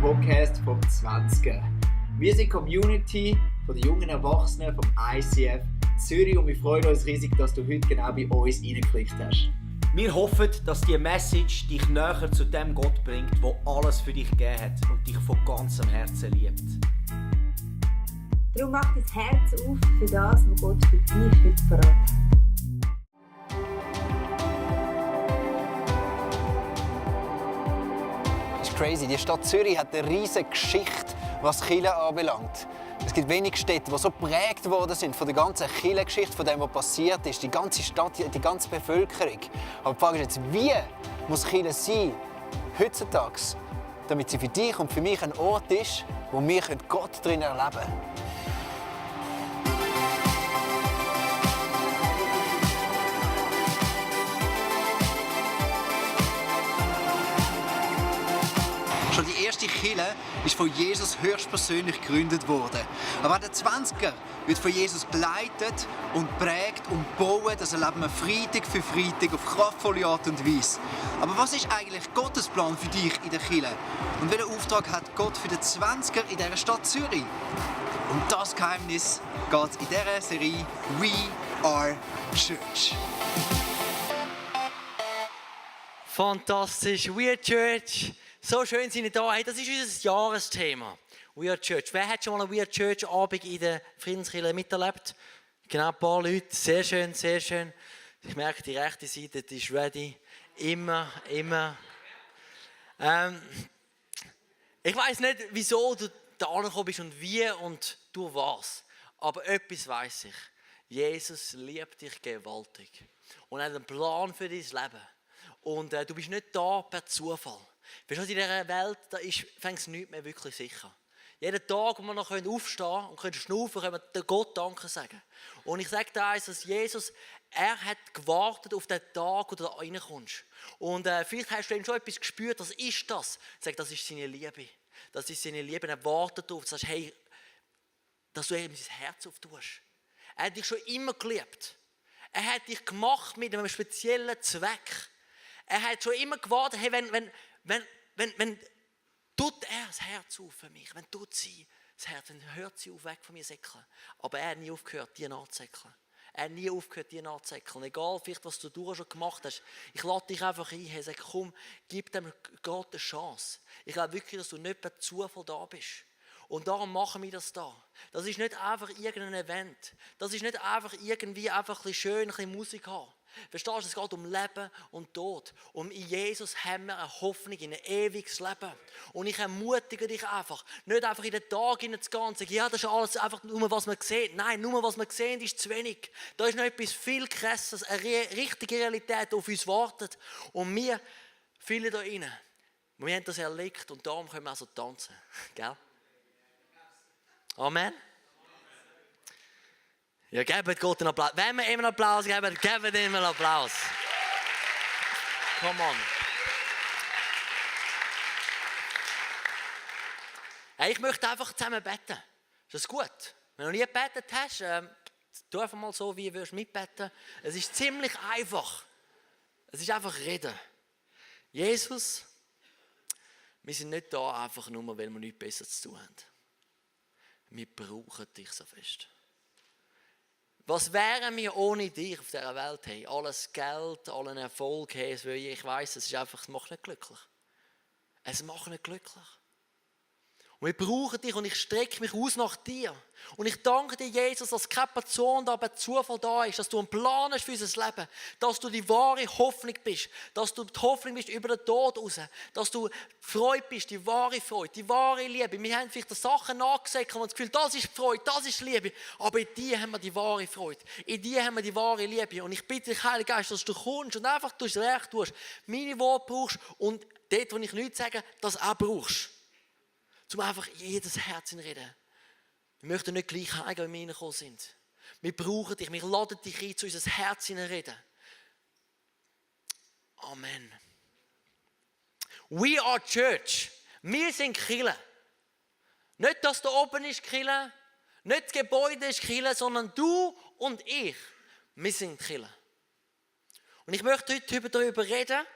Podcast vom 20er. Wir sind die Community von den jungen Erwachsenen vom ICF Zürich und wir freuen uns riesig, dass du heute genau bei uns reingeklickt hast. Wir hoffen, dass diese Message dich näher zu dem Gott bringt, der alles für dich gegeben hat und dich von ganzem Herzen liebt. Darum mach dein Herz auf für das, was Gott für dich heute verraten hat. Das ist crazy. Die Stadt Zürich hat eine riesige Geschichte, was Kirche anbelangt. Es gibt wenige Städte, die so geprägt worden sind von der ganzen Kirchengeschichte, von dem, was passiert ist. Die ganze Stadt, die ganze Bevölkerung. Aber die Frage ist jetzt, wie muss Kirche sein, heutzutage, damit sie für dich und für mich ein Ort ist, wo wir Gott drin erleben können. Schon die erste Kirche ist von Jesus höchstpersönlich gegründet worden. Aber auch der 20er wird von Jesus geleitet und prägt und baut. Das erleben wir Freitag für Freitag auf kraftvolle Art und Weise. Aber was ist eigentlich Gottes Plan für dich in der Kirche? Und welchen Auftrag hat Gott für den 20er in dieser Stadt Zürich? Um das Geheimnis geht es in dieser Serie We Are Church. Fantastisch, We Are Church. So schön sind ihr da. Hey, das ist unser Jahresthema. We Are Church. Wer hat schon mal einen We Are Church Abend in der Friedenskirche miterlebt? Genau, ein paar Leute. Sehr schön, sehr schön. Ich merke, die rechte Seite die ist ready. Immer. Ich weiss nicht, wieso du da angekommen bist und wie und durch was. Aber etwas weiss ich. Jesus liebt dich gewaltig. Und er hat einen Plan für dein Leben. Und du bist nicht da per Zufall. Weißt du, in dieser Welt fängt es nicht mehr wirklich sicher. Jeden Tag, wo wir noch aufstehen und können schnaufen, können wir Gott Danke sagen. Und ich sage dir eins, dass Jesus, er hat gewartet auf den Tag, wo du da reinkommst. Und vielleicht hast du schon etwas gespürt, was ist das? Ich sage, das ist seine Liebe. Das ist seine Liebe. Er wartet darauf, dass du sagst, hey, dass du ihm sein Herz auftust. Er hat dich schon immer geliebt. Er hat dich gemacht mit einem speziellen Zweck. Er hat schon immer gewartet, hey, wenn tut er das Herz auf für mich, wenn tut sie das Herz, dann hört sie auf, weg von mir säckeln. Aber er hat nie aufgehört, dir nachzusäckeln. Er hat nie aufgehört, dir nachzusäckeln. Egal, vielleicht, was du durch schon gemacht hast. Ich lade dich einfach ein, hey, sag, komm, gib dem Gott eine Chance. Ich glaube wirklich, dass du nicht per Zufall da bist. Und darum machen wir das da. Das ist nicht einfach irgendein Event. Das ist nicht einfach irgendwie einfach ein bisschen schön, ein bisschen Musik haben. Verstehst du, es geht um Leben und Tod. Und in Jesus haben wir eine Hoffnung in ein ewiges Leben. Und ich ermutige dich einfach, nicht einfach in den Tag hineinzugehen und zu sagen, ja, das ist alles einfach nur, was man sieht. Nein, nur was man sieht, ist zu wenig. Da ist noch etwas viel Krasses, eine richtige Realität, die auf uns wartet. Und wir, viele da drinnen, wir haben das erlebt und darum können wir also tanzen. Gell? Amen. Ja, gebt Gott einen Applaus. Wenn wir ihm einen Applaus geben, gebt ihm einen Applaus. Come on. Hey, ich möchte einfach zusammen beten. Ist das gut? Wenn du nie gebetet hast, tu einfach mal so, wie du mitbeten. Es ist ziemlich einfach. Es ist einfach reden. Jesus, wir sind nicht da einfach nur, weil wir nichts besser zu tun haben. Wir brauchen dich so fest. Was wären wir ohne dich auf dieser Welt? Hey, alles Geld, allen Erfolg, hey, ich weiss, es macht nicht glücklich. Es macht nicht glücklich. Und wir brauchen dich und ich strecke mich aus nach dir. Und ich danke dir, Jesus, dass keine Person da per Zufall da ist, dass du einen Plan hast für unser Leben, dass du die wahre Hoffnung bist, dass du die Hoffnung bist über den Tod raus, dass du Freude bist, die wahre Freude, die wahre Liebe. Wir haben vielleicht Sachen nachgesagt und das Gefühl, das ist Freude, das ist Liebe, aber in dir haben wir die wahre Freude, in dir haben wir die wahre Liebe. Und ich bitte dich, Heiliger Geist, dass du kommst und einfach das Recht tust, meine Worte brauchst und dort, wo ich nichts sage, das auch brauchst. Um einfach jedes Herz in reden. Wir möchten nicht gleich heim, wenn wir reingekommen sind. Wir brauchen dich, wir laden dich ein, zu unser Herz in reden. Amen. We are Church. Wir sind Kirche. Nicht, dass da oben ist Kirche, nicht das Gebäude ist Kirche, sondern du und ich. Wir sind Kirche. Und ich möchte heute darüber reden,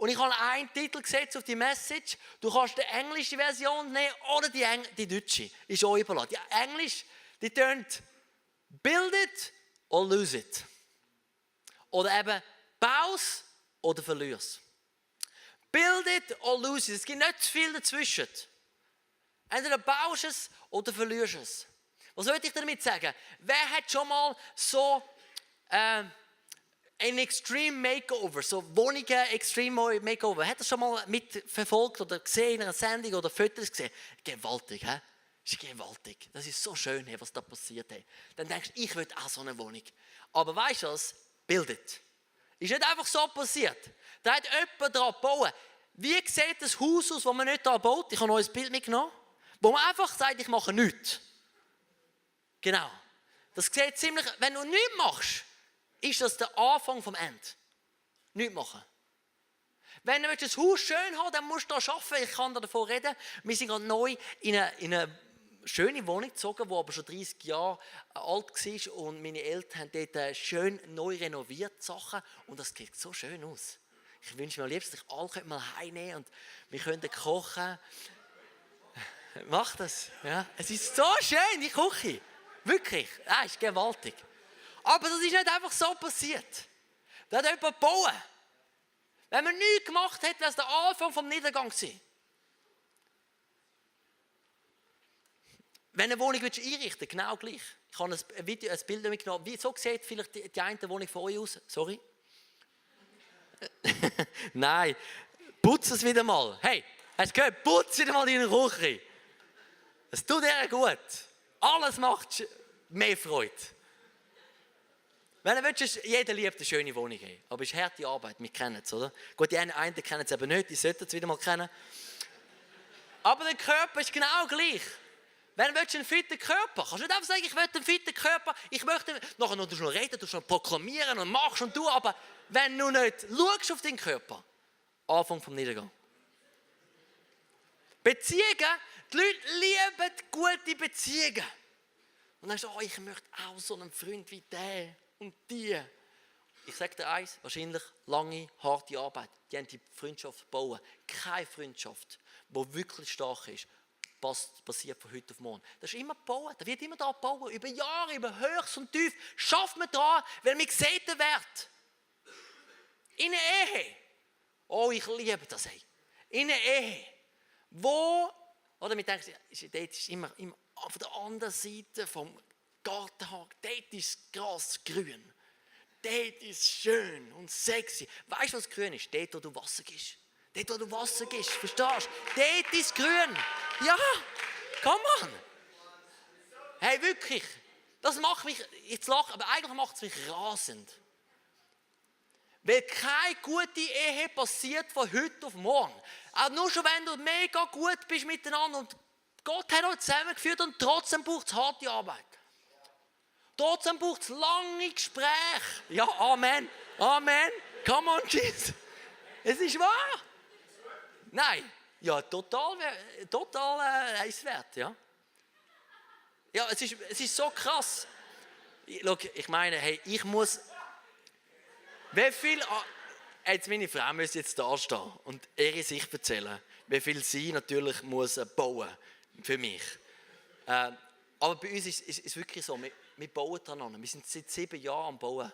Und ich habe einen Titel gesetzt auf die Message. Du kannst die englische Version nehmen oder die deutsche. Ist auch überlassen. Die Englisch, die tönt build it or lose it. Oder eben baus oder verlier's. Build it or lose it. Es gibt nicht zu viel dazwischen. Entweder baust es oder verlierst es. Was wollte ich damit sagen? Wer hat schon mal so ein Extreme Makeover, so Wohnungen Extreme Makeover, hat er schon mal mitverfolgt oder gesehen in einer Sendung oder Fotos gesehen? Gewaltig, hä? Das ist gewaltig. Das ist so schön, was da passiert. Dann denkst du, ich will auch so eine Wohnung. Aber weißt du was? Bildet. Ist nicht einfach so passiert. Da hat jemand daran gebaut. Wie sieht das Haus aus, das man nicht da baut? Ich habe noch ein Bild mitgenommen. Wo man einfach sagt, ich mache nichts. Genau. Das sieht ziemlich, wenn du nichts machst, ist das der Anfang vom Ende. Nichts machen. Wenn du das Haus schön haben, dann musst du da arbeiten. Ich kann davon reden. Wir sind gerade neu in eine schöne Wohnung gezogen, die aber schon 30 Jahre alt war. Und meine Eltern haben dort schön neu renoviert Sachen. Und das sieht so schön aus. Ich wünsche mir am liebsten, ich alle mal heimnehmen und wir könnten kochen. Mach das. Ja. Es ist so schön, die Küche. Wirklich. Ja, ist gewaltig. Aber das ist nicht einfach so passiert. Da hat jemand gebaut. Wenn man nichts gemacht hätte, wäre es der Anfang vom Niedergang gewesen. Wenn eine Wohnung einrichten willst, genau gleich. Ich habe ein Bild mitgenommen. So sieht vielleicht die eine Wohnung von euch aus. Sorry. Nein. Putz es wieder mal. Hey, hast du gehört? Putz wieder mal deine Küche. Es tut dir gut. Alles macht mehr Freude. Wenn du willst, jeder liebt eine schöne Wohnung haben. Aber es ist harte Arbeit, wir kennen es, oder? Gut, die einen kennen es eben nicht, die sollten es wieder mal kennen. Aber der Körper ist genau gleich. Wenn du einen fitten Körper, kannst du nicht einfach sagen, ich möchte einen fitten Körper, ich möchte, nachher noch reden, du noch proklamieren und machst und du, aber wenn du nicht schaust auf deinen Körper, Anfang vom Niedergang. Beziehungen, die Leute lieben gute Beziehungen. Und dann sagst du, ich möchte auch so einen Freund wie der und die. Ich sage dir eins, wahrscheinlich lange, harte Arbeit. Die haben die Freundschaft gebaut. Keine Freundschaft, die wirklich stark ist, passiert von heute auf morgen. Das ist immer gebaut. Da wird immer da gebaut. Über Jahre, über Höchst und Tief. Schafft man da, weil man sieht den Wert. In einer Ehe. Oh, ich liebe das. Ey. In einer Ehe. Wo, oder wir denken, dort ist immer auf der anderen Seite vom Gartenhag, dort ist das Gras grün. Dort ist es schön und sexy. Weißt du, was grün ist? Dort, wo du Wasser gibst. Dort, wo du Wasser gibst, verstehst du? Dort ist grün. Ja, come on. Hey, wirklich. Das macht mich, jetzt lache, aber eigentlich macht es mich rasend. Weil keine gute Ehe passiert von heute auf morgen. Auch nur schon, wenn du mega gut bist miteinander und Gott hat euch zusammengeführt und trotzdem braucht es harte Arbeit. Trotzdem braucht es lange Gespräche. Ja, Amen. Amen. Come on, Jesus. Es ist wahr. Nein. Ja, total ist wert, ja. Ja, es ist so krass. Schau, ich meine, hey, ich muss... Wie viel... Jetzt meine Frau muss jetzt da stehen und ihre Sicht erzählen, wie viel sie natürlich muss bauen für mich. Aber bei uns ist es wirklich so, wir bauen daran. Wir sind seit 7 Jahren am Bauen.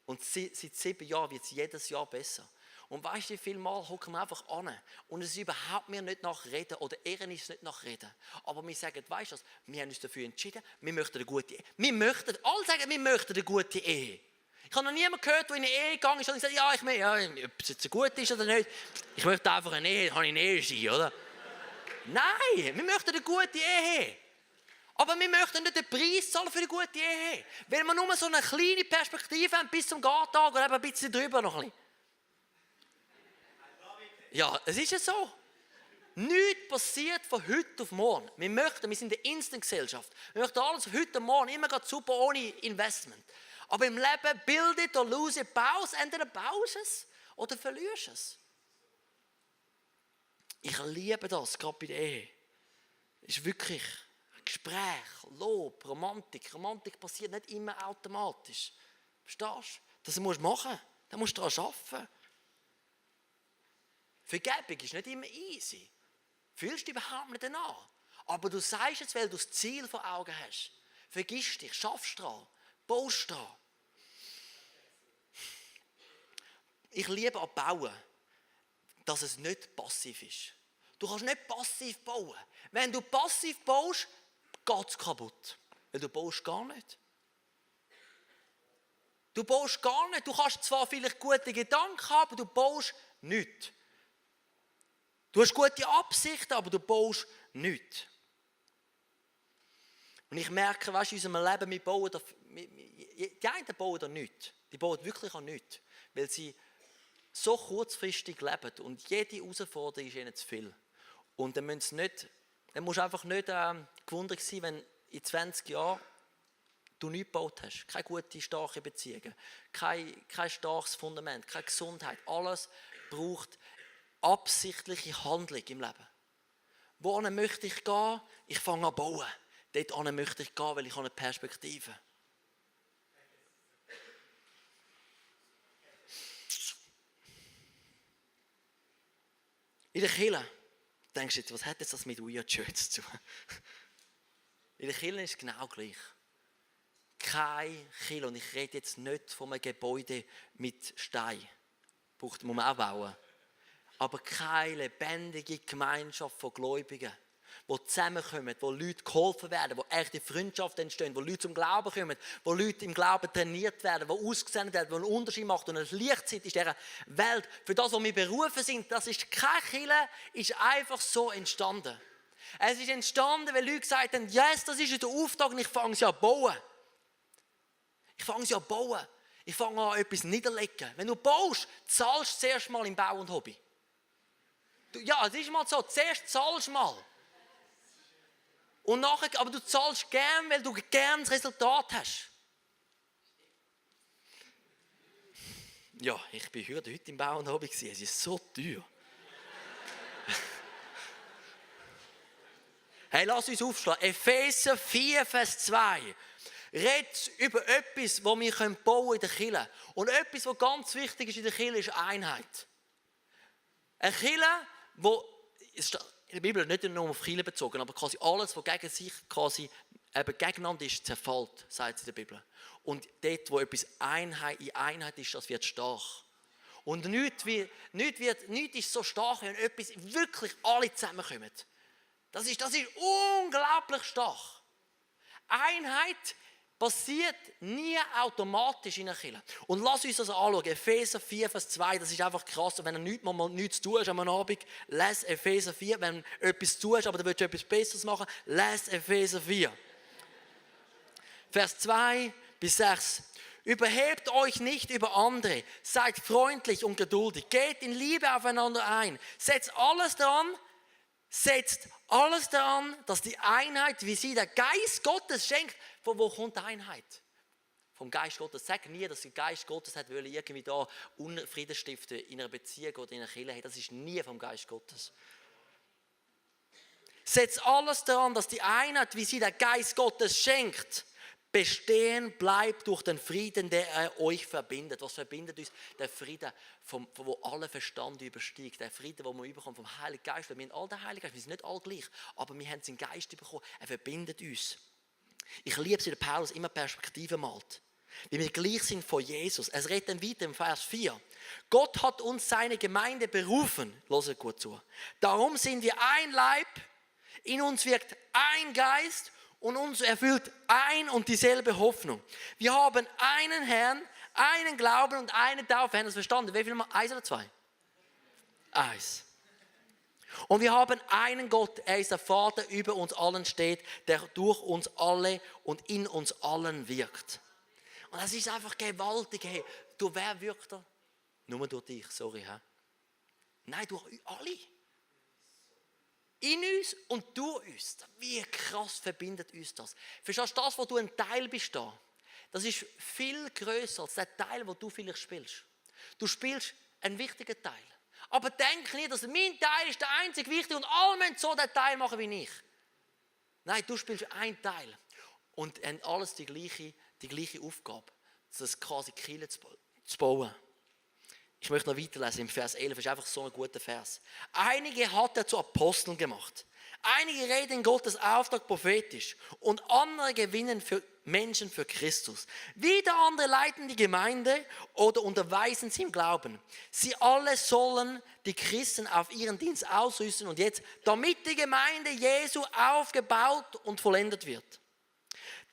Und seit 7 Jahren wird es jedes Jahr besser. Und weißt du, wie viele Mal hocken wir einfach an und es ist überhaupt mir nicht nach Reden oder Ehren ist nicht nach Reden. Aber wir sagen, weißt du was, wir haben uns dafür entschieden, wir möchten eine gute Ehe. Alle sagen, wir möchten eine gute Ehe. Ich habe noch niemanden gehört, der in eine Ehe gegangen ist und gesagt, ja, ob es jetzt gut ist oder nicht, ich möchte einfach eine Ehe, kann ich eine Ehe sein, oder? Nein, wir möchten eine gute Ehe. Aber wir möchten nicht den Preis zahlen für eine gute Ehe. Weil wir nur so eine kleine Perspektive haben bis zum Gartag oder eben ein bisschen drüber noch ein bisschen. Ja, es ist ja so. Nichts passiert von heute auf morgen. Wir sind in der Instant-Gesellschaft. Wir möchten alles heute und morgen, immer gerade super ohne Investment. Aber im Leben, build it or lose it, baust, entweder baust es oder verlierst es. Ich liebe das, gerade bei der Ehe. Es ist wirklich ein Gespräch, Lob, Romantik. Romantik passiert nicht immer automatisch. Verstehst du? Das musst du machen. Da musst du daran arbeiten. Vergebung ist nicht immer easy. Fühlst du überhaupt nicht danach. Aber du sagst es, weil du das Ziel vor Augen hast. Vergiss dich, schaffst dran, baust dran. Ich liebe an Bauen, dass es nicht passiv ist. Du kannst nicht passiv bauen. Wenn du passiv baust, geht es kaputt. Weil du baust gar nicht. Du baust gar nicht. Du kannst zwar vielleicht gute Gedanken haben, aber du baust nichts. Du hast gute Absichten, aber du baust nichts. Und ich merke, weißt du, in unserem Leben, wir bauen die einen bauen da nichts. Die bauen wirklich an nichts. Weil sie so kurzfristig leben und jede Herausforderung ist ihnen zu viel. Und dann musst du einfach nicht gewundert sein, wenn in 20 Jahren du nichts gebaut hast. Keine gute, starke Beziehungen, kein starkes Fundament, keine Gesundheit. Alles braucht absichtliche Handlung im Leben. Wohin möchte ich gehen? Ich fange an zu bauen. Dort möchte ich gehen, weil ich eine Perspektive habe. In der Kirche denkst du jetzt, was hat das mit We Are Church zu tun? In der Kirche ist es genau gleich. Kein Kirche, und ich rede jetzt nicht von einem Gebäude mit Stein, muss man auch bauen, aber keine lebendige Gemeinschaft von Gläubigen, die zusammenkommen, wo Leute geholfen werden, wo echte Freundschaften entstehen, wo Leute zum Glauben kommen, wo Leute im Glauben trainiert werden, wo ausgesendet werden, wo einen Unterschied macht und ein Licht in dieser Welt. Für das, was wir berufen sind, das ist keine Kirche, ist einfach so entstanden. Es ist entstanden, weil Leute gesagt haben, yes, das ist der Auftrag und ich fange sie an zu bauen. Ich fange sie an zu bauen. Ich fange an, etwas niederlegen. Wenn du baust, zahlst du zuerst mal im Bau und Hobby. Ja, es ist mal so, zuerst zahlst du mal. Und nachher, aber du zahlst gern, weil du gern das Resultat hast. Ja, ich war heute im Bau und Hobby. Es ist so teuer. Hey, lass uns aufschlagen. Epheser 4, Vers 2. Redet über etwas, das wir bauen in der Kirche. Und etwas, was ganz wichtig ist in der Kirche, ist Einheit. Eine Kirche, wo in der Bibel nicht nur auf Kirche bezogen, aber quasi alles, was gegen sich quasi gegeneinander ist, zerfällt, sagt es in der Bibel. Und dort, wo etwas in Einheit ist, das wird stark. Und nichts ist so stark, wenn etwas wirklich alle zusammenkommen. Das ist unglaublich stark. Einheit passiert nie automatisch in einer Kirche. Und lass uns das anschauen. Epheser 4, Vers 2, das ist einfach krass. Und wenn du nichts zu tun hast am Abend, lese Epheser 4. Wenn du etwas zu tun hast, aber du willst etwas Besseres machen, lese Epheser 4. Vers 2 bis 6. Überhebt euch nicht über andere, seid freundlich und geduldig, geht in Liebe aufeinander ein, setzt alles daran, dass die Einheit, wie sie der Geist Gottes schenkt. Von wo kommt die Einheit? Vom Geist Gottes. Sag nie, dass der Geist Gottes hat, weil irgendwie da Unfrieden stiften in einer Beziehung oder in einer Kirche. Das ist nie vom Geist Gottes. Setzt alles daran, dass die Einheit, wie sie der Geist Gottes schenkt, bestehen bleibt durch den Frieden, der er euch verbindet. Was verbindet uns? Der Frieden, wo alle Verstand übersteigt. Der Frieden, den wir überkommen vom Heiligen Geist. Wir haben alle den Heiligen Geist, wir sind nicht alle gleich, aber wir haben seinen Geist bekommen. Er verbindet uns. Ich liebe es, wie der Paulus immer Perspektiven malt. Wie wir gleich sind vor Jesus. Es redet dann weiter im Vers 4. Gott hat uns seine Gemeinde berufen. Hört gut zu. Darum sind wir ein Leib, in uns wirkt ein Geist und uns erfüllt ein und dieselbe Hoffnung. Wir haben einen Herrn, einen Glauben und eine Taufe. Haben Sie das verstanden? Wie viel mal? 1 oder 2? 1. Und wir haben einen Gott, er ist der Vater, über uns allen steht, der durch uns alle und in uns allen wirkt. Und das ist einfach gewaltig. Hey, durch wer wirkt er? Nur durch dich, sorry. He? Nein, durch alle. In uns und durch uns. Wie krass verbindet uns das. Verstehst du, das, wo du ein Teil bist da, das ist viel grösser als der Teil, den du vielleicht spielst. Du spielst einen wichtigen Teil. Aber denk nicht, dass mein Teil ist der einzig wichtige und alle müssen so den Teil machen wie ich. Nein, du spielst einen Teil und haben alles die gleiche Aufgabe, das quasi Kirche zu bauen. Ich möchte noch weiterlesen, im Vers 11 ist einfach so ein guter Vers. Einige hat er zu Aposteln gemacht. Einige reden in Gottes Auftrag prophetisch und andere gewinnen für Menschen für Christus. Wieder andere leiten die Gemeinde oder unterweisen sie im Glauben. Sie alle sollen die Christen auf ihren Dienst ausrüsten und jetzt, damit die Gemeinde Jesu aufgebaut und vollendet wird.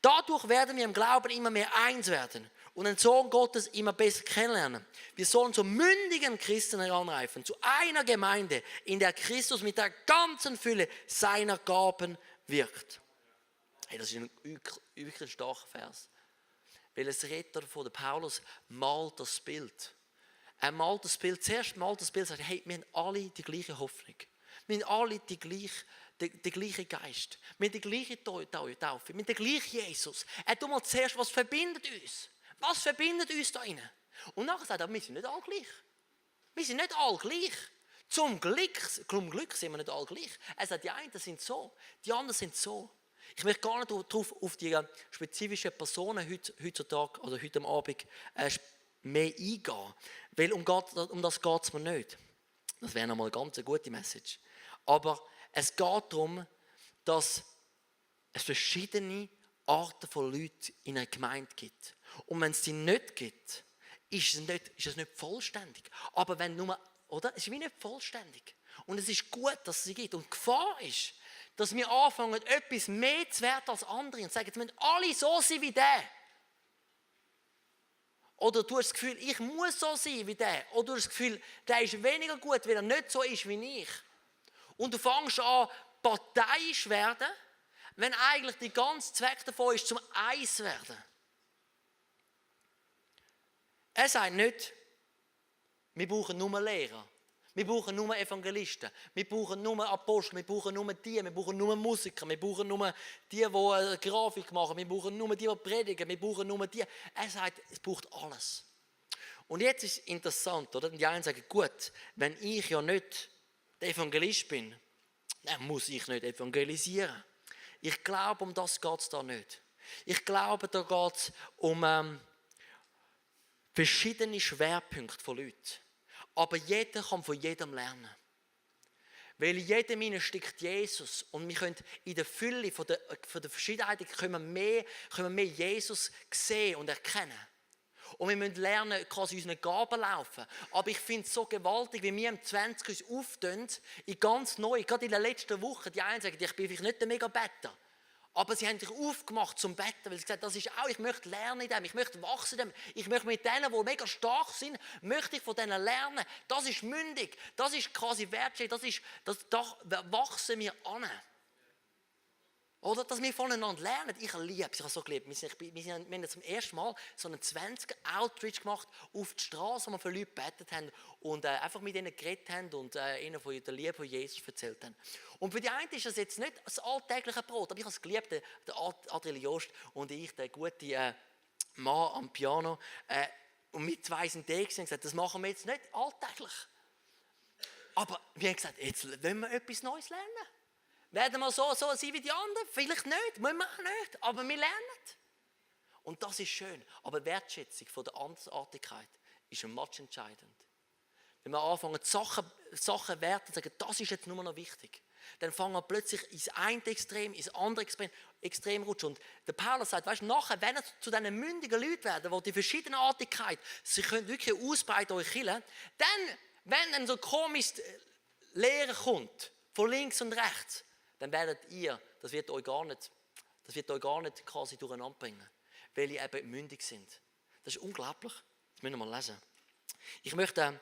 Dadurch werden wir im Glauben immer mehr eins werden und den Sohn Gottes immer besser kennenlernen. Wir sollen zu mündigen Christen heranreifen, zu einer Gemeinde, in der Christus mit der ganzen Fülle seiner Gaben wirkt. Hey, das ist ein wirklich starker Vers. Weil es redet davon, der Paulus malt das Bild. Er malt das Bild, zuerst malt das Bild und sagt, hey, wir haben alle die gleiche Hoffnung. Wir haben alle den gleichen Geist. Wir haben die gleiche Taufe. Wir haben den gleichen Jesus. Er tut mal zuerst, was verbindet uns? Was verbindet uns da rein? Und nachher sagt er, wir sind nicht alle gleich. Wir sind nicht alle gleich. Zum Glück sind wir nicht alle gleich. Er sagt, die einen sind so, die anderen sind so. Ich möchte gar nicht auf die spezifischen Personen heutzutage oder heute Abend mehr eingehen. Weil um das geht es mir nicht. Das wäre nochmal eine ganz gute Message. Aber es geht darum, dass es verschiedene Arten von Leuten in einer Gemeinde gibt. Und wenn es die nicht gibt, ist es nicht vollständig. Aber wenn nur, oder? Es ist wie nicht vollständig. Und es ist gut, dass es sie gibt. Und die Gefahr ist, dass wir anfangen, etwas mehr zu werden als andere und sagen, jetzt müssen alle so sein wie der. Oder du hast das Gefühl, ich muss so sein wie der. Oder du hast das Gefühl, der ist weniger gut, weil er nicht so ist wie ich. Und du fängst an, parteiisch zu werden, wenn eigentlich der ganze Zweck davon ist, zum Eins zu werden. Er sagt nicht, wir brauchen nur Lehrer, wir brauchen nur Evangelisten, wir brauchen nur Apostel, wir brauchen nur wir brauchen nur Musiker, wir brauchen nur die Grafik machen, wir brauchen nur die predigen, wir brauchen nur die. Er sagt, es braucht alles. Und jetzt ist es interessant, oder? Die einen sagen, gut, wenn ich ja nicht der Evangelist bin, dann muss ich nicht evangelisieren. Ich glaube, um das geht es da nicht. Ich glaube, da geht es um verschiedene Schwerpunkte von Leuten. Aber jeder kann von jedem lernen. Weil in jedem hinein steckt Jesus. Und wir können in der Fülle von der Verschiedenheit können wir mehr Jesus sehen und erkennen. Und wir müssen lernen, quasi unseren Gaben laufen. Aber ich finde es so gewaltig, wie wir im 20 uns auftun, in ganz neu, gerade in der letzten Woche, die einen sagen, ich bin vielleicht nicht der Mega-Better. Aber sie haben sich aufgemacht zum Betten, weil sie gesagt haben, das ist auch, ich möchte lernen in dem, ich möchte wachsen in dem, ich möchte mit denen, die mega stark sind, möchte ich von denen lernen. Das ist mündig, das ist quasi wertschätzend, da wachsen wir an. Oder, dass wir voneinander lernen. Ich liebe es, ich habe es so geliebt. Wir haben zum ersten Mal so einen 20er-Outreach gemacht auf die Straße, wo wir für Leute gebetet haben und einfach mit ihnen geredet haben und ihnen von der Liebe von Jesus erzählt haben. Und für die einen ist das jetzt nicht das alltägliche Brot, aber ich habe es geliebt, der Adriel Jost und ich, der gute Mann am Piano, und wir zwei sind da und gesagt, das machen wir jetzt nicht alltäglich. Aber wir haben gesagt, jetzt wollen wir etwas Neues lernen. Werden wir so sein wie die anderen? Vielleicht nicht, müssen wir auch nicht, aber wir lernen. Und das ist schön. Aber Wertschätzung von der Andersartigkeit ist much entscheidend. Wenn wir anfangen, Sachen werten und sagen, das ist jetzt nur noch wichtig, dann fangen wir plötzlich ins eine Extrem, ins andere Extrem rutschen. Und der Paulus sagt, weißt du, nachher, wenn ihr zu diesen mündigen Leuten werden, die Verschiedenartigkeit, sie können wirklich ausbreiten, euch killen, dann, wenn dann so komisch Lehre kommt, von links und rechts, dann werdet ihr, das wird euch gar nicht quasi durcheinander bringen, weil ihr eben mündig sind. Das ist unglaublich. Das müssen wir mal lesen. Ich möchte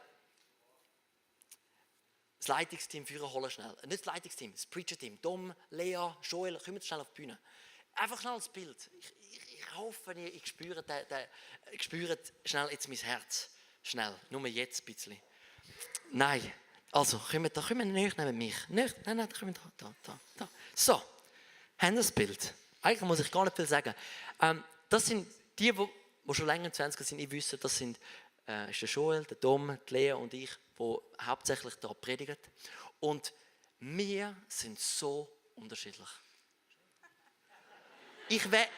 das Leitungsteam führen, holen schnell. Nicht das Leitungsteam, das Preacher-Team. Dom, Lea, Joel, kommen schnell auf die Bühne. Einfach schnell das Bild. Ich hoffe, ich spüre schnell jetzt mein Herz. Schnell, nur jetzt ein bisschen. Nein. Also, kommen wir nicht neben mich. Nein, kommen da. So, haben wir das Bild? Eigentlich muss ich gar nicht viel sagen. Das sind die schon länger in 20 sind, ich wüsste, das sind ist der Joel, der Dom, die Lea und ich, die hauptsächlich da predigen. Und wir sind so unterschiedlich.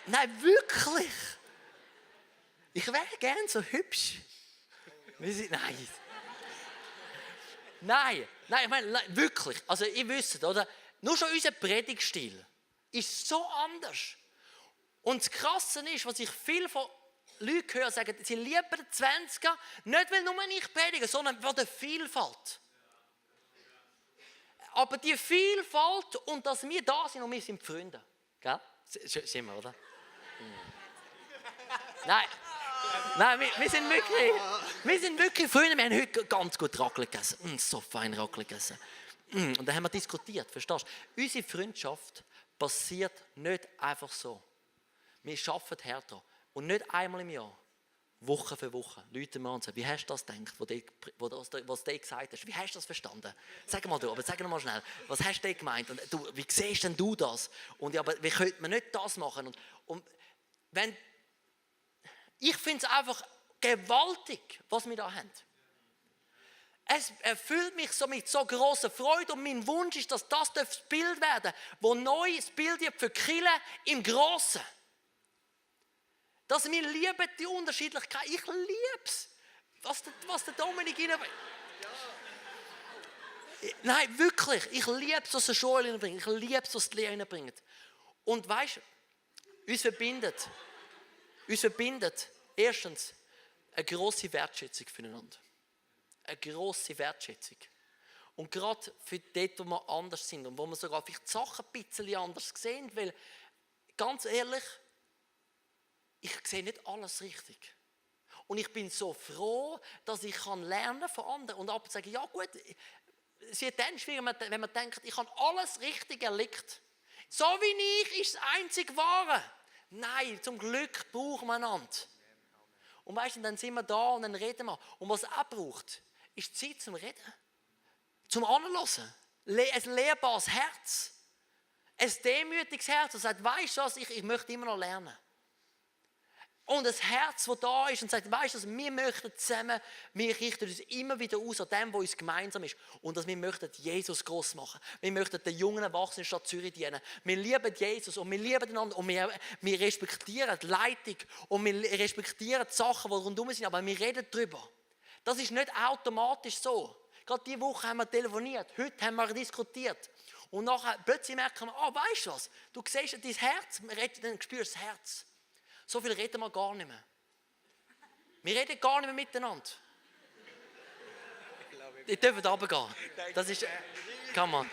Nein, wirklich. Ich wäre gerne so hübsch. Nein. Nein, ich meine, wirklich. Also, ihr wisst, oder? Nur schon unser Predigtstil ist so anders. Und das Krasse ist, was ich viel von Leuten höre, sagen, sie lieben den 20er, nicht weil nur ich predige, sondern wegen der Vielfalt. Aber die Vielfalt und dass wir da sind und wir sind Freunde. Gell? Sind wir, oder? Nein, wir sind wirklich Freunde. Wir haben heute ganz gut Raclette gegessen. So fein Raclette gegessen. Und dann haben wir diskutiert, verstehst du? Unsere Freundschaft passiert nicht einfach so. Wir arbeiten härter. Und nicht einmal im Jahr, Woche für Woche, Leute mir an und sagen, wie hast du das gedacht, was du gesagt hast? Wie hast du das verstanden? Sag mal mal schnell, was hast du gemeint? Und du, wie siehst denn du das? Und ja, aber wie könnte man nicht das machen? Und wenn, ich finde es einfach gewaltig, was wir da haben. Es erfüllt mich so mit so grosser Freude und mein Wunsch ist, dass das Bild werden darf, das neu das Bild wird für die Kirche im Grossen. Dass wir lieben die Unterschiedlichkeit. Ich liebe es, was der Dominik reinbringt. Nein, wirklich. Ich liebe es, was der Joel reinbringt. Ich liebe es, was die Lea reinbringt. Und weißt du, uns verbindet erstens eine grosse Wertschätzung füreinander. Eine grosse Wertschätzung. Und gerade für dort, wo wir anders sind und wo wir sogar vielleicht die Sachen ein bisschen anders sehen, weil, ganz ehrlich, ich sehe nicht alles richtig. Und ich bin so froh, dass ich lernen von anderen und ab und sagen, ja gut, es wird dann schwierig, wenn man denkt, ich habe alles richtig erlebt. So wie ich ist das einzig Wahre. Nein, zum Glück brauchen wir einander. Und weißt du, dann sind wir da und dann reden wir. Und was es auch braucht, ist Zeit zum Reden. Zum Anhören. Ein lehrbares Herz. Ein demütiges Herz, das sagt, weißt du was, ich möchte immer noch lernen. Und ein Herz, das da ist und sagt, weißt du, wir möchten zusammen, wir richten uns immer wieder aus an dem, was uns gemeinsam ist. Und dass wir möchten Jesus gross machen. Wir möchten den jungen Erwachsenen in Stadt Zürich dienen. Wir lieben Jesus und wir lieben einander und wir respektieren die Leitung und wir respektieren die Sachen, die rundherum sind, aber wir reden darüber. Das ist nicht automatisch so. Gerade diese Woche haben wir telefoniert, heute haben wir diskutiert. Und nachher plötzlich merken wir, weißt du was, du siehst dein Herz, dann spürst du das Herz. So viel reden wir gar nicht mehr. Wir reden gar nicht mehr miteinander. Ihr dürft runtergehen. Das ist... Come on.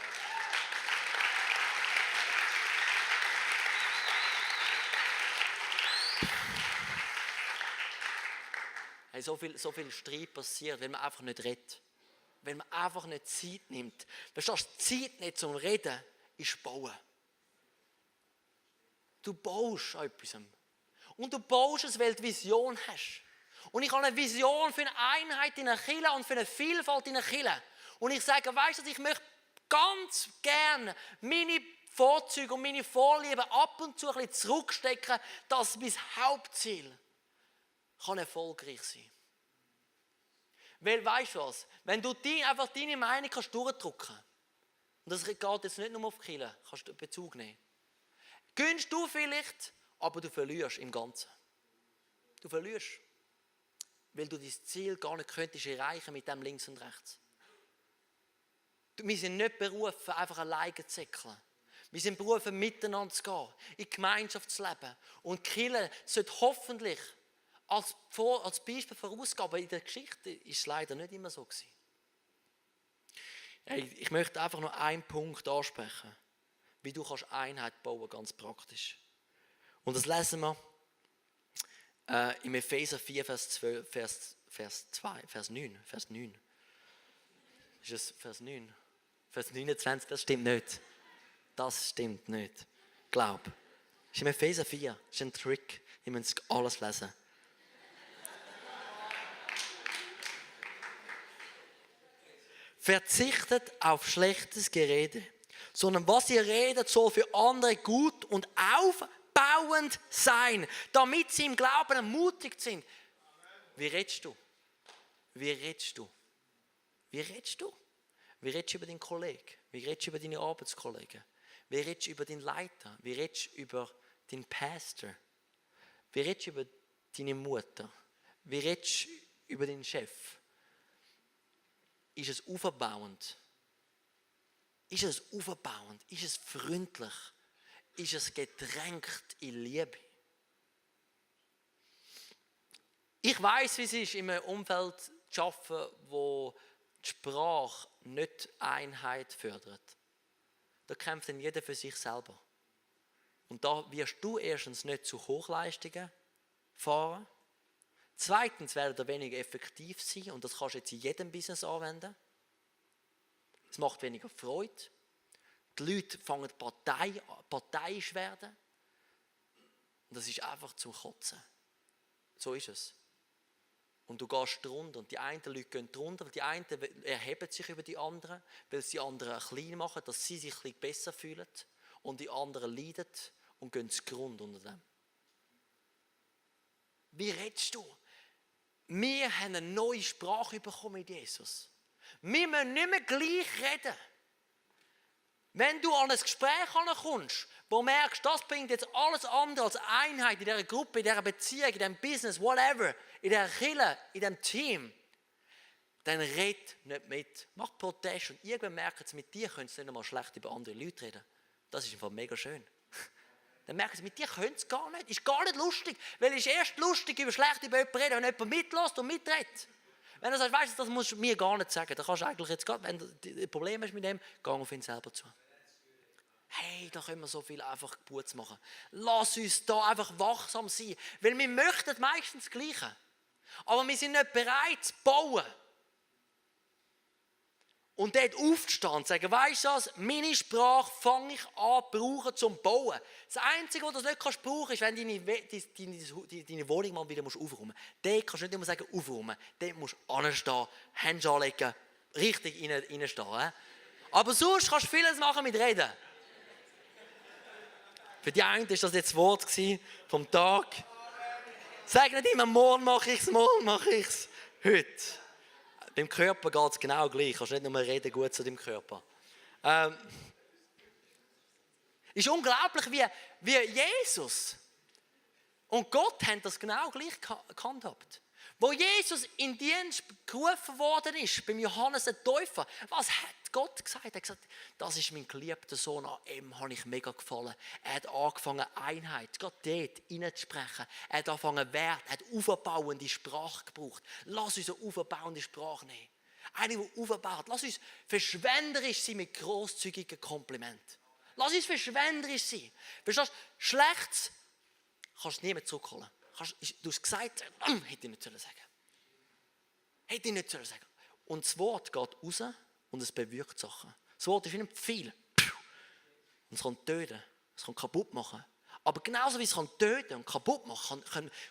Hey, so viel Streit passiert, wenn man einfach nicht redet. Wenn man einfach nicht Zeit nimmt. Verstehst du, Zeit nicht zum Reden ist Bauen. Du baust an etwas. Und du baust es, weil du Vision hast. Und ich habe eine Vision für eine Einheit in der Kirche und für eine Vielfalt in der Kirche. Und ich sage, weißt du, ich möchte ganz gerne meine Vorzüge und meine Vorlieben ab und zu ein bisschen zurückstecken, dass mein Hauptziel kann erfolgreich sein. Weil, weißt du was, wenn du einfach deine Meinung kannst durchdrücken, und das geht jetzt nicht nur auf die Kirche, kannst du Bezug nehmen, gönnst du vielleicht, aber du verlierst im Ganzen. Du verlierst. Weil du dein Ziel gar nicht könntest erreichen mit dem links und rechts. Wir sind nicht berufen, einfach alleine zu säckeln. Wir sind berufen, miteinander zu gehen, in Gemeinschaft zu leben. Und die Kirche sollte hoffentlich als Beispiel vorausgehen, aber in der Geschichte ist es leider nicht immer so gewesen. Ich möchte einfach noch einen Punkt ansprechen, wie du kannst Einheit bauen, ganz praktisch. Und das lesen wir im Epheser 4, Vers 9. Ist es Vers 9? Vers 29, das stimmt nicht. Das stimmt nicht. Glaub. Das ist im Epheser 4. Das ist ein Trick. Ihr müsst alles lesen. Verzichtet auf schlechtes Gerede, sondern was ihr redet, soll für andere gut und aufbauend sein, damit sie im Glauben ermutigt sind. Wie redest du? Wie redest du? Wie redest du? Wie redest du über deinen Kollegen? Wie redest du über deine Arbeitskollegen? Wie redest du über deinen Leiter? Wie redest du über deinen Pastor? Wie redest du über deine Mutter? Wie redest du über deinen Chef? ist es aufbauend? Ist es aufbauend? Ist es freundlich? Ist es getränkt in Liebe? Ich weiss, wie es ist, in einem Umfeld zu arbeiten, wo die Sprache nicht Einheit fördert. Da kämpft dann jeder für sich selber. Und da wirst du erstens nicht zu Hochleistungen fahren. Zweitens werden ihr weniger effektiv sein und das kannst du jetzt in jedem Business anwenden. Es macht weniger Freude. Die Leute fangen parteiisch werden. Und das ist einfach zum Kotzen. So ist es. Und du gehst drunter und die einen Leute gehen drunter, weil die einen erheben sich über die anderen, weil sie die anderen klein machen, dass sie sich ein bisschen besser fühlen und die anderen leiden und gehen zugrunde unter dem. Wie redest du? Wir haben eine neue Sprache bekommen mit Jesus. Wir müssen nicht mehr gleich reden. Wenn du an ein Gespräch kommst, wo du merkst, das bringt jetzt alles andere als Einheit in dieser Gruppe, in dieser Beziehung, in diesem Business, whatever, in dieser Kirche, in diesem Team, dann red nicht mit. Mach Protest und irgendwann merken sie, mit dir können sie nicht einmal schlecht über andere Leute reden. Das ist einfach mega schön. Dann merken sie, mit dir können sie gar nicht. Ist gar nicht lustig, weil es ist erst lustig, schlecht über jemanden reden, wenn jemand mitlässt und mitredet. Wenn du sagst, weißt du, das musst du mir gar nicht sagen, dann kannst du eigentlich jetzt, wenn du ein Problem hast mit dem, geh auf ihn selber zu. Hey, da können wir so viel einfach Gutes machen. Lass uns da einfach wachsam sein, weil wir möchten meistens das Gleiche. Aber wir sind nicht bereit zu bauen. Und dort aufzustehen und zu sagen, weisst du was, meine Sprache fange ich an zu brauchen zum Bauen. Das Einzige, was du nicht kannst brauchen, ist, wenn du deine Wohnung mal wieder aufräumen musst. Dort kannst du nicht immer sagen, aufräumen. Dort musst du anstehen, Hände anlegen, richtig reinstehen. Aber sonst kannst du vieles machen mit Reden. Für die einen war das jetzt das Wort vom Tag. Sag nicht immer, morgen mache ich es, heute. Beim Körper geht es genau gleich. Du kannst nicht nur reden gut zu deinem Körper. Ist unglaublich, wie Jesus und Gott haben das genau gleich gehandhabt. Wo Jesus in Dienst gerufen worden ist, beim Johannes der Täufer, was hat Gott gesagt? Er hat gesagt, das ist mein geliebter Sohn, an ihm habe ich mega gefallen. Er hat angefangen, Einheit, Gott dort hineinzusprechen. Er hat angefangen, Wert, er hat aufbauende Sprache gebraucht. Lass uns eine aufbauende Sprache nehmen. Eine, die aufbaut. Lass uns verschwenderisch sein mit grosszügigen Komplimenten. Lass uns verschwenderisch sein. Verstehst du? Schlechtes kannst du niemand zurückholen. Du hast gesagt, hätte ich nicht sagen sollen. Hätte ich nicht sagen sollen. Und das Wort geht raus und es bewirkt Sachen. Das Wort ist wie ein Pfeil. Und es kann töten, es kann kaputt machen. Aber genauso wie es kann töten und kaputt machen,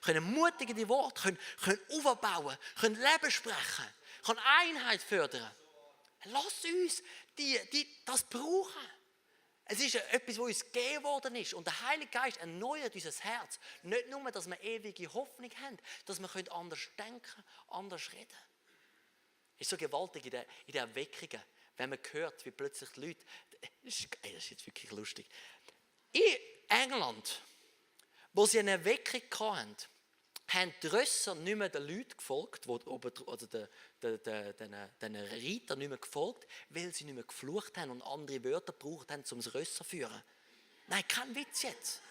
können mutigende Worte, können aufbauen, können Leben sprechen, können Einheit fördern. Lass uns das brauchen. Es ist etwas, was uns gegeben worden ist. Und der Heilige Geist erneuert unser Herz. Nicht nur, dass wir ewige Hoffnung haben, dass wir anders denken, anders reden. Es ist so gewaltig in den Erweckungen, wenn man hört, wie plötzlich die Leute... Das ist jetzt wirklich lustig. In England, wo sie eine Erweckung hatten, haben die Rösser nicht mehr den Leuten gefolgt, also den Reitern nicht mehr gefolgt, weil sie nicht mehr geflucht haben und andere Wörter gebraucht haben, um das Rösser zu führen. Nein, kein Witz jetzt.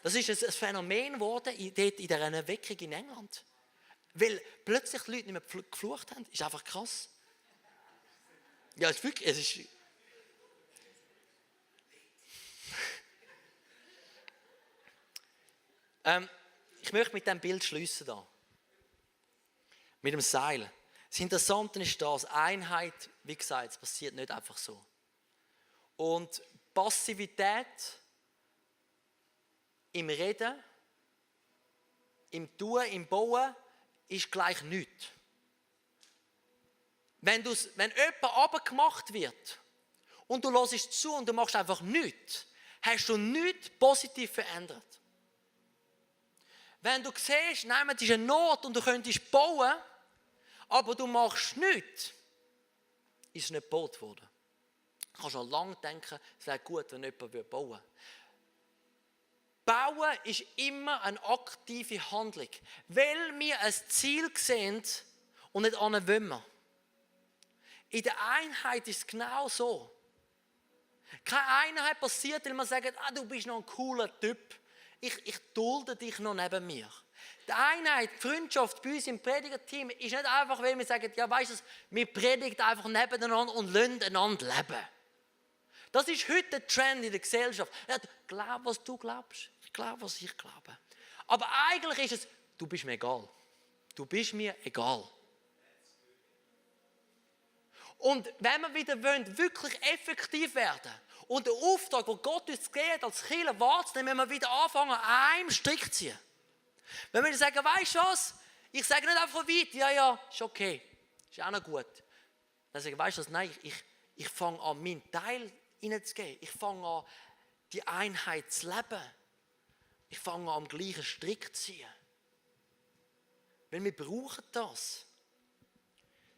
Das ist ein Phänomen geworden in dieser Erweckung in England. Weil plötzlich die Leute nicht mehr geflucht haben. Ist einfach krass. Ja, es ist wirklich... Ich möchte mit diesem Bild schliessen da. Mit dem Seil. Das Interessante ist das, Einheit, wie gesagt, es passiert nicht einfach so. Und Passivität im Reden, im Tun, im Bauen ist gleich nichts. Wenn jemand runtergemacht wird und du hörst zu und du machst einfach nichts, hast du nichts positiv verändert. Wenn du siehst, nein, es ist eine Not und du könntest bauen, aber du machst nichts, ist es nicht gebaut worden. Du kannst schon lange denken, es wäre gut, wenn jemand bauen würde. Bauen ist immer eine aktive Handlung, weil wir ein Ziel sehen und nicht an wollen wir. In der Einheit ist es genau so. Keine Einheit passiert, weil man sagt, du bist noch ein cooler Typ. Ich dulde dich noch neben mir. Die Einheit, die Freundschaft bei uns im Predigerteam ist nicht einfach, weil wir sagen, ja weißt du, wir predigen einfach nebeneinander und lassen einander leben. Das ist heute der Trend in der Gesellschaft. Ja, glaub, was du glaubst. Ich glaube, was ich glaube. Aber eigentlich ist es, du bist mir egal. Du bist mir egal. Und wenn wir wieder wollen, wirklich effektiv werden und den Auftrag, den Gott uns gegeben hat, als Kirche wahrzunehmen, müssen wir wieder anfangen, an einem Strick zu ziehen. Wenn wir sagen, weißt du was, ich sage nicht einfach weit, ja, ist okay, ist auch noch gut. Dann sage ich, weißt du was, nein, ich fange an, meinen Teil hineinzugeben. Ich fange an, die Einheit zu leben. Ich fange an, am gleichen Strick zu ziehen. Weil wir brauchen das.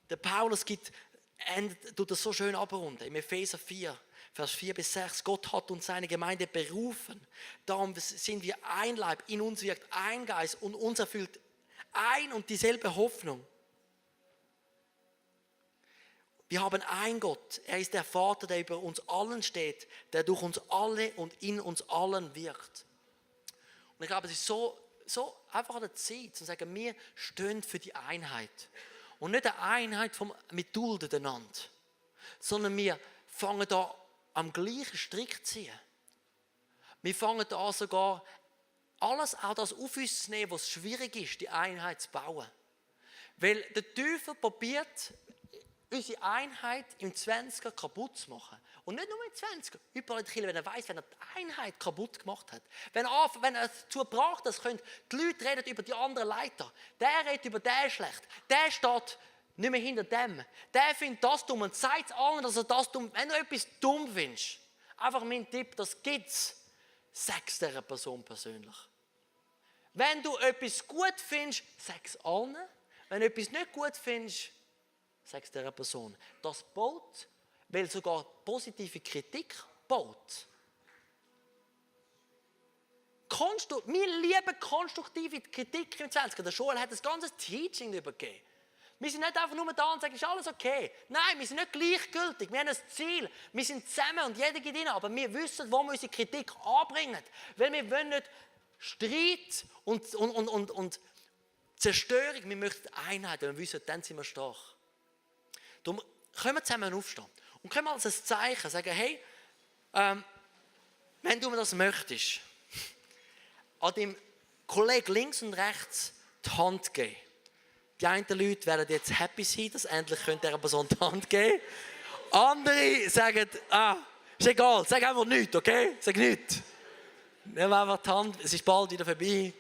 Der Paulus tut das so schön abrunden. Im Epheser 4, Vers 4-6. Gott hat uns seine Gemeinde berufen. Darum sind wir ein Leib. In uns wirkt ein Geist und uns erfüllt ein und dieselbe Hoffnung. Wir haben einen Gott. Er ist der Vater, der über uns allen steht, der durch uns alle und in uns allen wirkt. Und ich glaube, es ist so einfach an der Zeit, zu sagen, wir stehen für die Einheit. Und nicht eine Einheit mit dulden einander, sondern wir fangen da am gleichen Strick zu ziehen. Wir fangen da sogar alles auch das auf uns zu nehmen, was schwierig ist, die Einheit zu bauen. Weil der Teufel probiert, unsere Einheit im 20er kaputt zu machen. Und nicht nur im 20er, überall in der Kirche, wenn er weiss, wenn er die Einheit kaputt gemacht hat. Wenn er dazu braucht, dass die Leute reden über die anderen Leiter. Der redet über den schlecht. Der steht nicht mehr hinter dem. Der findet das dumm und sagt allen, dass er das dumm. Wenn du etwas dumm findest, einfach mein Tipp, das gibt's. Sag es dieser Person persönlich. Wenn du etwas gut findest, sag es allen. Wenn du etwas nicht gut findest, sag es dieser Person. Das baut, weil sogar positive Kritik baut. Wir lieben konstruktive Kritik im 20. Der Joel hat das ganze Teaching übergeben. Wir sind nicht einfach nur da und sagen, ist alles okay. Nein, wir sind nicht gleichgültig. Wir haben ein Ziel. Wir sind zusammen und jeder geht rein. Aber wir wissen, wo wir unsere Kritik anbringen. Weil wir wollen nicht Streit und Zerstörung. Wir möchten Einheit. Und wir wissen, dann sind wir stark. Darum können wir zusammen aufstehen. Und können wir als ein Zeichen sagen, hey, wenn du mir das möchtest, an dem Kollegen links und rechts die Hand geben. Die einen Leute werden jetzt happy sein, dass endlich dieser Person die Hand geben. Andere sagen, ist egal, sag einfach nichts, okay? Sag nichts. Nehmen wir einfach die Hand, es ist bald wieder vorbei.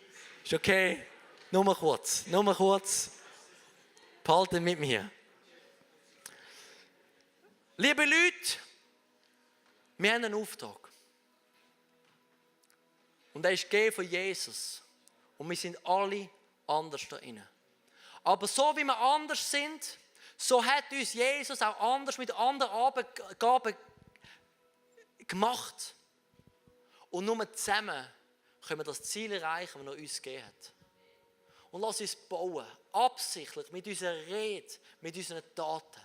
Ist okay. Nur kurz. Behalten mit mir. Liebe Leute, wir haben einen Auftrag. Und der ist gegeben von Jesus. Und wir sind alle anders da drin. Aber so wie wir anders sind, so hat uns Jesus auch anders mit anderen Abgaben gemacht. Und nur zusammen können wir das Ziel erreichen, das er uns gegeben hat. Und lass uns bauen, absichtlich, mit unserer Rede, mit unseren Taten,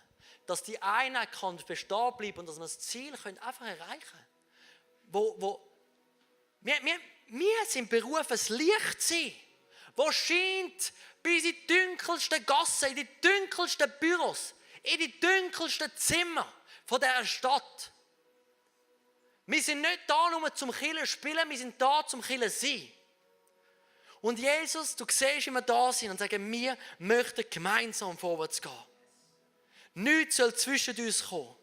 dass die Einheit kann bestehen bleiben und dass wir das Ziel einfach erreichen können. Wir sind berufen, das Licht zu sein, das scheint bis in die dunkelsten Gassen, in die dunkelsten Büros, in die dunkelsten Zimmer von dieser Stadt. Wir sind nicht da, nur zum Kirche spielen, wir sind da, zum Kirche sein. Und Jesus, du siehst, wie wir da sind und sagen, wir möchten gemeinsam vorwärts gehen. Nichts soll zwischen uns kommen.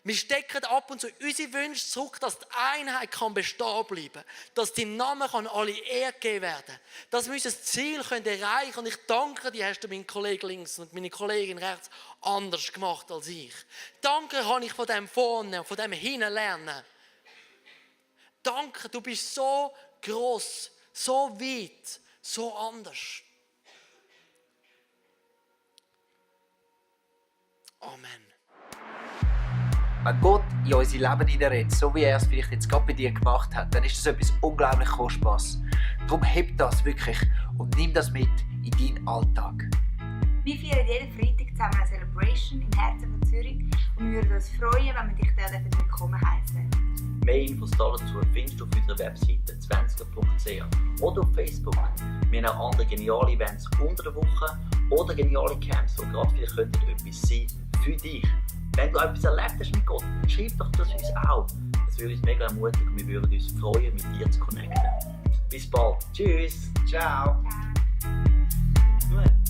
Wir stecken ab und zu unsere Wünsche zurück, dass die Einheit bestehen bleiben kann. Dass dein Name alle Ehre gegeben werden. Dass wir unser Ziel erreichen können. Und ich danke dir, hast du meinen Kollegen links und meine Kollegin rechts anders gemacht als ich. Danke, kann ich von dem vorne und von dem hinten lernen. Danke, du bist so gross, so weit, so anders. Amen. Wenn Gott in unser Leben hineinredet, so wie er es vielleicht jetzt gerade bei dir gemacht hat, dann ist das etwas unglaublich Kostbares. Darum heb das wirklich und nimm das mit in deinen Alltag. Wir feiern jeden Freitag zusammen eine Celebration im Herzen von Zürich und wir würden uns freuen, wenn wir dich dort willkommen heißen. Mehr Infos dazu findest du auf unserer Webseite 20er.ch oder auf Facebook. Wir haben auch andere geniale Events unter der Woche oder geniale Camps, die gerade vielleicht etwas sein für dich. Wenn du etwas erlebt hast mit Gott, schreib doch das uns auch. Das würde uns mega ermutigen und wir würden uns freuen, mit dir zu connecten. Bis bald. Tschüss. Ciao. Ciao.